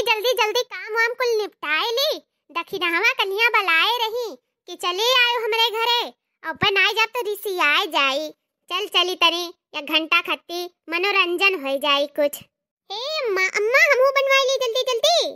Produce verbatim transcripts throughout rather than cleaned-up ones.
जल्दी जल्दी काम वाम कुल निपटाए ली। दखिनहवा कन्हिया बलाए रही कि चली आयो हमरे घरे, अउर अपन आए जाब तो रिसियाए जाई। चल चली तनी एक घंटा खत्ती मनोरंजन होइ जाई कुछ। हे अम्मा, अम्मा हमहू बनवाए ली जल्दी जल्दी।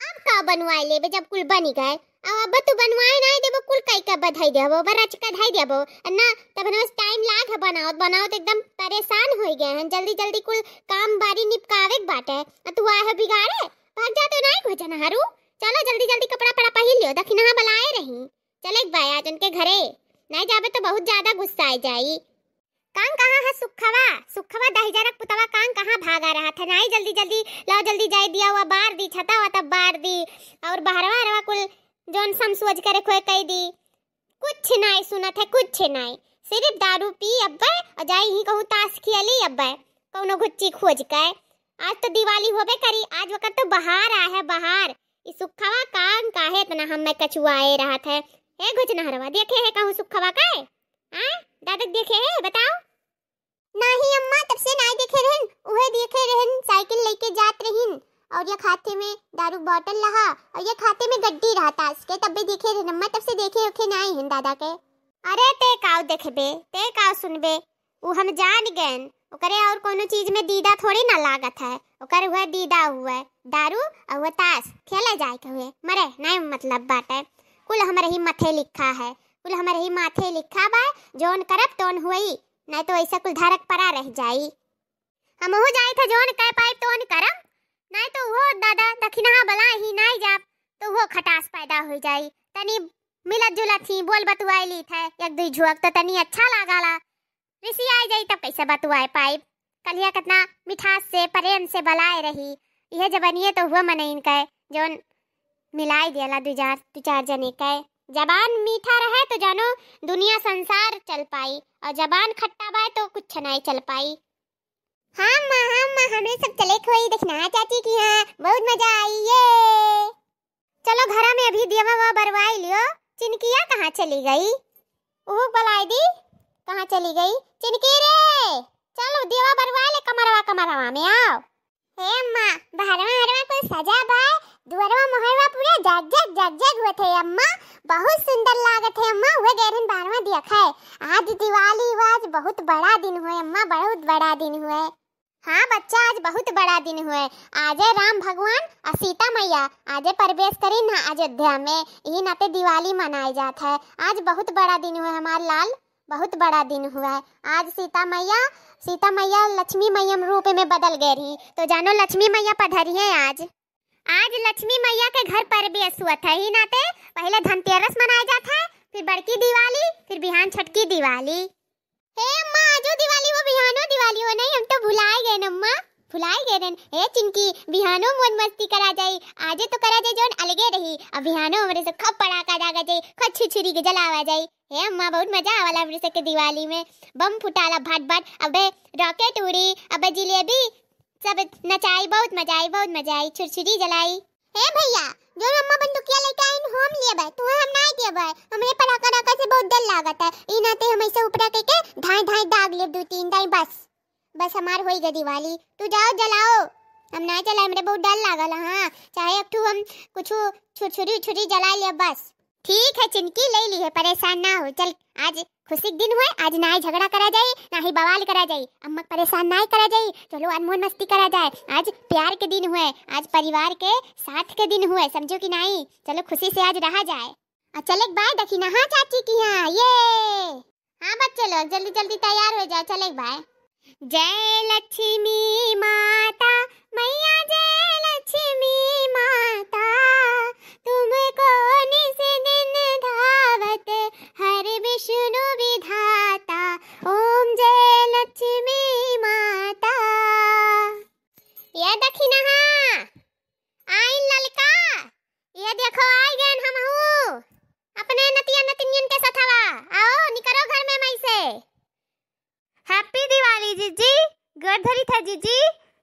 अब का बनवाए लेबे जब कुल बनी गए? अब, अब तू बनवाए नाई देबो, कुल कई के बधाई देबो, बरच के धाई देबो। ना, तब हमें टाइम लाग है बनावत, बनावत एकदम परेशान होइ गए हैं। जल्दी जल्दी कुल काम बारी निपकावे के बाटे, आ तू आए हो बिगाड़े। भाग जा तो नाई को जनहरू। चलो जल्दी जल्दी कपड़ा पड़ा पहिर लियो, दखिनहा बलाए रही। चले के बा आज उनके घरे, नाई जाबे तो बहुत ज्यादा गुस्सा आ जाई। कांग कहाँ है सुखवा? सुखवा दहिजरक पुतवा कांग कहाँ भागा रहत है? नाई जल्दी जल्दी लाओ, जल्दी जाए दिया हुआ बार दी, छता हुआ तब बार दी, अउर बहरवा हरवा कुल जौन समसोज करे खोए कई दी। कुछ नाई सुनत है, कुछ नाई, सिर्फ दारू पी अब्बे अउर जाई ही कहूँ ताश खेली अब्बे, कौनो घुच्ची खोज के। आज तो दिवाली होबे करी, आज वकर तो बहार आए है, बहार। ई सुखवा कांग काहे इतना हमें कचुआए रहत है? हे घुचनहरवा, देखे है कहूँ सुखवा के? हाँ, दादक देखे है, बताओ। नाही अम्मा, तब से नाही देखे रहन, उहे देखे रहन, साइकिल लेके जात रहिन, अउर एक हाथे में दारू बॉटल रहा, अउर एक हाथे में गड्डी रहा ताश के, तब भी देखे रहन अम्मा, तब से देखे रखे नाही हन दादा के। अरे ते काउ देखबे, ते काउ सुनबे, उ हम जान गएन, ओकरे अउर कौनो चीज में दीदा थोड़ी ना लागत है, ओकर उहे दीदा हुए, दारू अउर उहे ताश खेले जाए के हुए, मरे नाही मतलब बाटे, कुल हमरे ही माथे लिखा है, कुल हमरे ही माथे लिखा बा, जौन करब तौन हुई। नाई तो ऐसा कुल धरक परा रह जाई। हमहू जाई थे जौन कह पाई तौन करम, नाई तो वो दादा दखिनहा बला ही नाई जाब, तो वो खटास पैदा हो जाई। तनी मिलत जुलत ही बोल बतुआई ली थे एक दुई झुअक तो तनी अच्छा लागला। रिसियाई जाई तब कैसे बतुआए पाई? कलिया कितना मिठास से प्रेम से बलाए रही। यह जबनिए तो हुआ मनइन के जौन मिलाई देला दु चार, दु चार जने के। जबान मीठा रहे तो जानो दुनिया संसार चल पाई, और जबान खट्टा बाय तो कुछ नहीं चल पाई। हाँ माँ, हाँ माँ, हमरे सब चले खोई देखना चाची की, हाँ बहुत मजा आई ये। चलो घरा में अभी दियवा वा बरवाई लियो। चिनकिया कहाँ चली गई? ओह बलाई दी, कहाँ चली गई चिनकी रे? चलो दियवा बरवाई ले कमरवा, कमरवा में आओ। हे अम्मा, बहरवा हरवा कुल सजा बा, दुअरवा मोहरवा पूरा जग जग जग जग होत है अम्मा, बहुत सुंदर लागत है अम्मा। हुए गए रहन बहरवा देखे, आज दिवाली हुआ, आज बहुत बड़ा दिन हुए अम्मा, बहुत बड़ा दिन हुए। हाँ बच्चा, आज बहुत बड़ा दिन हुए। आजे राम भगवान और सीता मैया आजे प्रवेश करिन ह अयोध्या में, यही नाते दिवाली मनाए जात है। आज बहुत बड़ा दिन हुए हमार लाल, बहुत बड़ा दिन हुआ है। आज सीता मैया, सीता मैया लक्ष्मी मैया रूप में बदल गए रही, तो जानो लक्ष्मी मैया पधरी है आज। आज लक्ष्मी मैया के घर प्रवेश हुआ था, ही नाते पहले धनतेरस मनाया जाता है, फिर बड़की दिवाली, फिर बिहान छोटकी दिवाली। हे अम्मा, आजो दिवाली हो, बिहानो दिवाली हो, नहीं हम तो भुलाए गए न अम्मा, भुलाए गए न। हे चिंकी, बिहानो मौज मस्ती करा जाई, आजे तो करा जाई जौन अलगे रही, अब बिहानो हमरे से खूब पड़ाका दागा जाई, खूब छुरछुरी के जलावा जाई। हे अम्मा, बहुत मजा आवाला हमरे सबके दिवाली में। बम फुटाला भट भट, अबे रॉकेट उड़ी, अबे जिलेबी, सब नचाई, बहुत मजा आई, बहुत मजा आई, छुरछुरी जलाई। हे भैया, जो अम्मा बंदूकिया लेके आइन, हम लेबे, तुहे हम नाई देबे। हमें पटाखा रखा से बहुत डर लागत है, ई नाते हम ऐसे ऊपरा के, के धाए धाए दाग लेब दू तीन दाई, बस, बस हमार होई गई दिवाली। तू जाओ जलाओ, हम नाई जलाए, हमरे बहुत डर लागल। हाँ, चाहे एक ठू हम कुछ छुरछुरी छुरी जला लेब बस। ठीक है चिनकी, ले ली है, परेशान ना हो। चल, आज खुशी के दिन हुए, आज ना ही झगड़ा करा जाए, ना ही बवाल करा जाए, अम्मा के परेशान ना ही करा जाए। चलो आज मौज मस्ती करा जाए, आज प्यार के दिन हुए, आज परिवार के साथ के दिन हुए, समझो कि नहीं? चलो खुशी से आज रहा जाए। आ चले के बाय दखिनहा चाची की यहाँ, ये। हाँ बच्चे लोग, जल्दी जल्दी तैयार हो जाओ, चले के बाय। जय लक्ष्मी माता, मैया जय लक्ष्मी माता, तुमको निस दिन धावत हर विष्णु विधाता, ओम जय लक्ष्मी माता। ये दखिनहा, आइन ललका, ये देखो आई गएन हमहू, अपने नतिया नतिनियन के सथवा, आओ निकरो घर में मई से। Happy दिवाली जीजी, गोर धरी था जीजी।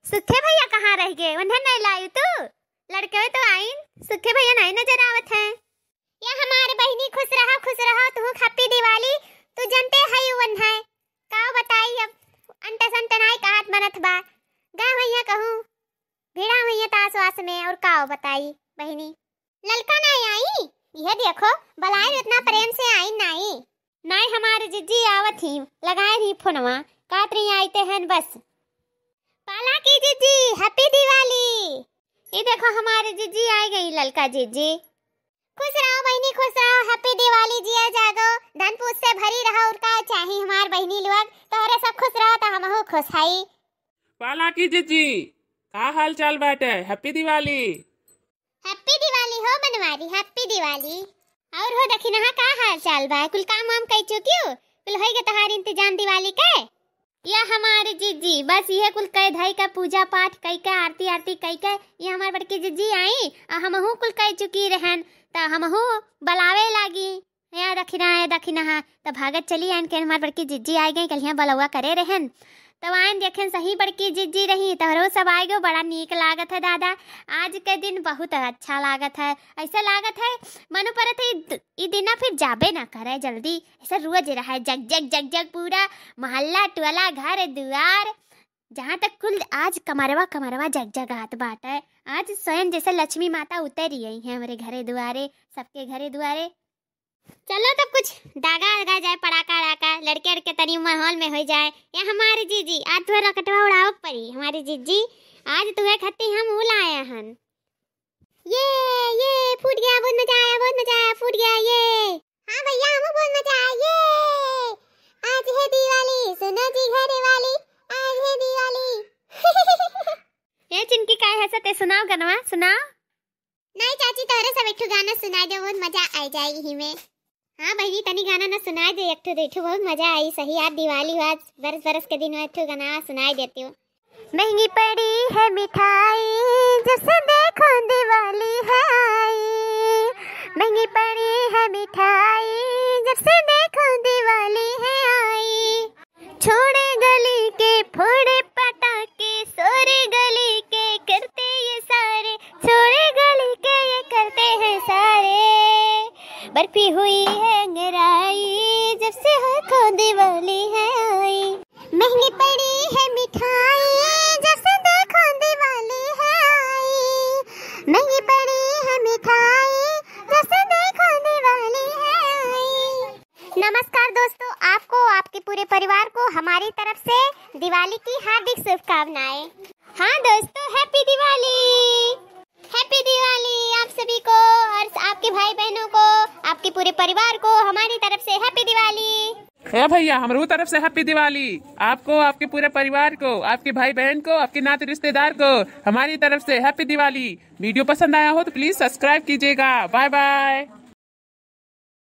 सुखे भैया कहाँ रह गए, उन्हें नहीं लायू तू? लड़के तो आइन, सुखे भैया नहीं नजर आवत हैं। या हमारे बहिनी खुश रहा, खुश रहा, तू happy दिवाली। तू जनते है उन्हें, का बताई अब, अंट संट नाई कहत बनत बा। गए भैया कहूँ, भिड़ा हुई है तास वास में, और का बताई बहिनी। ललका नाई आई, यह देखो, बलाए इतना प्रेम से आई नाई। नाई हमारे जिज्जी आवत ही, लगाए रही फोनवा, कात रही आइते हैं बस। पाला की जिज्जी, Happy दिवाली। ये देखो हमारे जिज्जी आ गई, ललका जिज्जी। खुश रहो बहिनी, खुश रहो, Happy दिवाली, जिया जागो, धन पूत से भरी रहो, और का चाही हमार बहिनी लोग, तोहरे सब खुश रहो तो हमहू खुश हई। पाला की जिज्जी, का हाल चाल बाटे? Happy दिवाली। Happy दिवाली हो बनवारी, Happy दिवाली। और हो दखिनहा, का हाल चाल बा? कुल काम वाम कई चुकियो? कुल होई गए तोहार इंतजाम दिवाली के? या हमारे जिज्जी, बस इहे कुल कई धई का पूजा पाठ कई के, आरती आरती कई के, ये हमार बड़की जिज्जी आई, आ हमहू कुल कई चुकी रहन, त हमहू बलावे लागी। या दखिना, या दखिनहा, त भागत चली आइन के हमार बड़की जिज्जी आई गई, कलिया बलौआ करे रहन। तब आइन देखेन सही बड़की जिज्जी रही, तोहरो सब आए गो, बड़ा नीक लागत है दादा। आज के दिन बहुत अच्छा लागत है, ऐसा लागत है मनु परत है ई द-, ई दिना फिर जाबे ना करे जल्दी। ऐसा रोज रहे जग जग जग जग, पूरा मोहल्ला टोला घर दुआर, जहाँ तक कुल आज कमरवा कमरवा जग जग आत बाटे। आज स्वयं जैसे लक्ष्मी माता उतरी आई है हमरे घरे दुआरे, सबके घरे दुआरे। चलो तब कुछ दागा लगा जाए, पड़ाका अड़ाका, लड़के अड़के तनी माहौल में हो जाए। या हमारे जीजी, आज तुहे रकटवा उड़ावे के पड़ी। हमारी जीजी, आज तुहे खत्ती हम उ लाए हन। ये, ये, फूट गया, बहुत मजा आया, बहुत मजा आया, फूट गया, ये। हाँ भैया, हमहू बहुत मजा आया, ये। आज है दिवाली, सुनो जी घर वाली, आज है दिवाली। ए चिनकी, काहे हंसत है? सुनाओ गनवा, सुनाओ। नहीं चाची, तोहरे सब एक ठो गाना सुनाई दे, बहुत मजा आ जाए यही में। हाँ बहिनी, तनी गाना ना सुनाई दे, एक ठो दे ठो, बहुत मजा आई। सही यार, दिवाली हुआ, बरस बरस के दिन हुआ, एक ठो गाना सुनाई देती हूँ। महंगी पड़ी है मिठाई, जब से देखो दिवाली है आई। महंगी पड़ी है मिठाई, जब से देखो दिवाली है आई। छोड़े गली के, फोड़े पटाखे, सोरे गली के करते ये सारे, छोड़े गली के ये करते हैं सारे। बर्फी हुई है अंगराई, जब से देखो दिवाली है आई। महंगी पड़ी है मिठाई, जब से देखो दिवाली है आई। महंगी पड़ी है मिठाई, जब से देखो दिवाली है आई। नमस्कार दोस्तों, आपको, आपके पूरे परिवार को हमारी तरफ से दिवाली की हार्दिक शुभकामनाएं। हाँ दोस्तों, Happy दिवाली, Happy दिवाली आप सभी को और आपके भाई बहनों को, आपके पूरे परिवार को हमारी तरफ से Happy दिवाली। ए भैया, हमरो तरफ से Happy दिवाली आपको, आपके पूरे परिवार को, आपके भाई बहन को, आपके नाते रिश्तेदार को हमारी तरफ से Happy दिवाली। वीडियो पसंद आया हो तो please subscribe कीजिएगा। Bye bye.